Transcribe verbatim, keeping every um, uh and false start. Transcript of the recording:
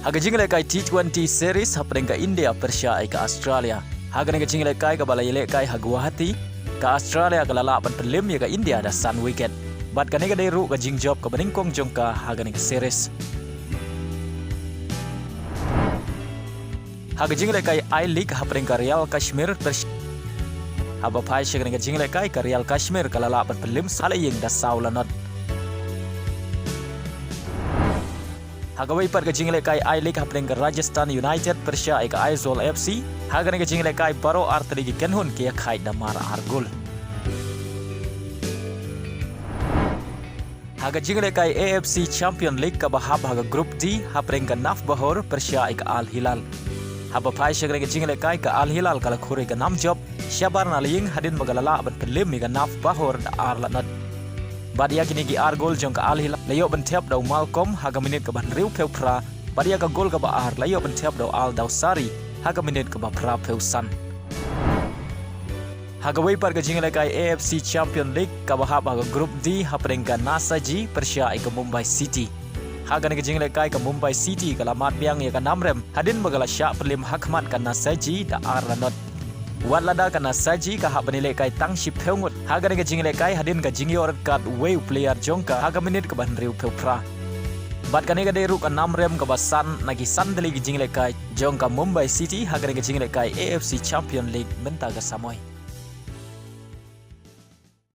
Ha ka jinglehkai T twenty series hapdeng ka India pyrshah ïa ka Australia. Ha kane ka jinglehkai kaba la ïalehkai ha Guwahati, ka Australia ka la lah ban pynlem ïa ka India da san wicket. Bad kane ka dei ruh ka jingjop kaba nyngkong jong ka ha kane ka series. Ha ka jinglehkai I-League hapdeng ka Real Kashmir pyrsh-, haba phai sha kane ka jinglehkai ka Real Kashmir ka la lah ban pynlem ha la ïing da saw la not. Ha kawei pat ka jinglehkai I-League hapdeng ka Rajasthan United pyrshah ïa ka Aizawl F C. Ha kane ka jinglehkai baroh artylli ki kynhun ki ïakhaid da mar ar gol. Ha ka jinglehkai A F C Champion League kaba hap ha ka Group D hapdeng ka Nafbahor pyrshah ïa ka Al Hilal. Haba phai sha kane ka jinglehkai ka Al Hilal ka la khur ïa ka nam jop shabar na la ïing hadien ba ka la lah ban pynlem ïa ka Nafbahor da ar la not. Bad ïa kine ki ar gol jong ka Al Hilal la ïoh ban thep da u Malcom ha ka minit kaba hynriewphew phra, bad ïa ka gol kaba ar la ïoh ban thep da u Al Dawsari ha ka minit kaba phraphew san. Ha kawei pat ka jinglehkai A F C Champion League kaba hap ha ka Group D hapdeng ka Nasaji pyrshah ïa ka Mumbai City. Ha kane ka jinglehkai ka Mumbai City ka la mad biang ïa ka nam rem hadien ba ka la shah pynlem ha khmat ka Nasaji da ar la not. Wat lada ka Nasaji ka hap ban ïalehkai tang shiphew ngut ha kane ka jinglehkai hadien ka jingïoh red card uwei u player jong ka ha ka minit kaba hynriewphew phra. Bad kane ka dei ruh ka nam rem kaba san na ki san tylli ki jinglehkai jong ka Mumbai City ha kane ka jinglehkai A F C Champion League mynta ka samoi.